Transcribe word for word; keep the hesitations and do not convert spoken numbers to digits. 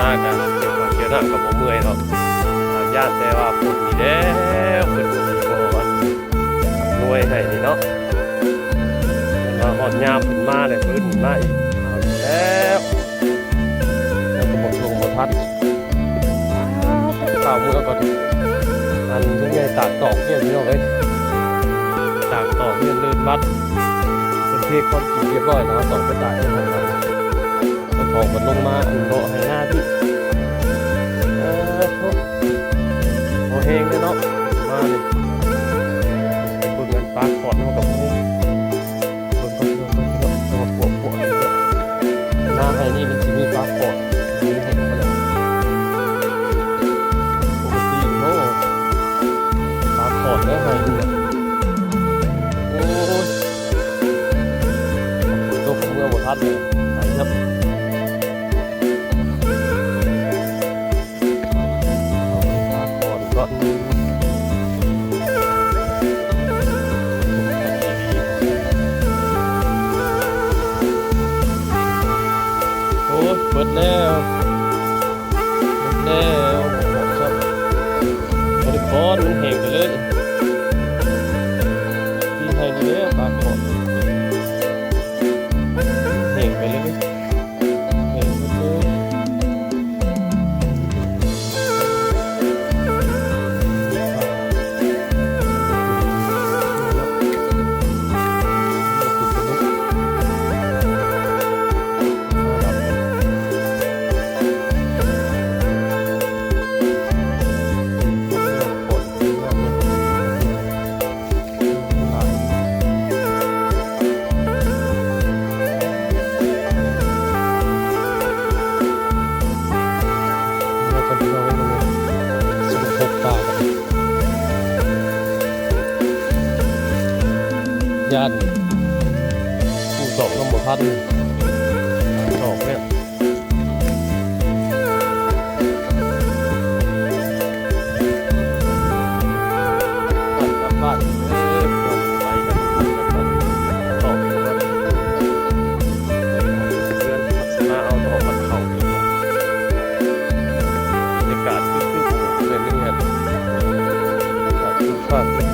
หากะเกี่ยวข้าวเกี่ยวน้ำก็บ่เมื่อยดอก หากย่านแต่ว่าฝนนี่แหล้ว เพิ่นสิบ่อำนวยให้นี่เนาะ มาฮอดยามเพิ่นมาแล้ว เพิ่นมาอีก เอาอีกแล้ว แล้วก็บ่ทงบ่ทัน ข้าวมื้อก่อน อันนี้ไง ตากตอกเนี่ยพี่น้องเอ้ย ตากตอกเนี่ยลื่นบัด เพิ่นเทคอนกรีตเรียบร้อยแล้ว ตอกไปตากที่ไหน เจ้าของมันลงมาอันเลาะให้หน้าพี่ เออ โอ้ โอ้แฮงเด้อเนาะ มาเลย ไปเบิ่งกันปลาขอดเฮากับหมู่ เบิ่งก่อน เบิ่งก่อน เบิ่งก่อน ตัวปวกๆ หน้าไอ้นี่มันสิมีปลาขอด มีให้มันเลย ปกติโล ปลาขอดแล้วไงเนี่ย โอ้ย ตกเมื่อบ่ทันเลย ไหนครับ ปลาขอดก่อน โอ้ย เบิดแล้ว แล้วบ่พอครับ บ่ได้พอ มันแห้งไปเลย ที่ให้นี่แหละปลาขอด แห้งไปเลย แห้งไปเลย แล้วก็พี่น้องมันสมทบปลากัน ย่านผู้ตอกน้ำบ่ทัน ตอกเนี่ย บ้านกับบ้าน เอ้ย ไปกัน ตอกกัน เพื่อนมาเอาตอกมาเข่า บรรยากาศคึกคืนเหมือนกัน คึกคักคึก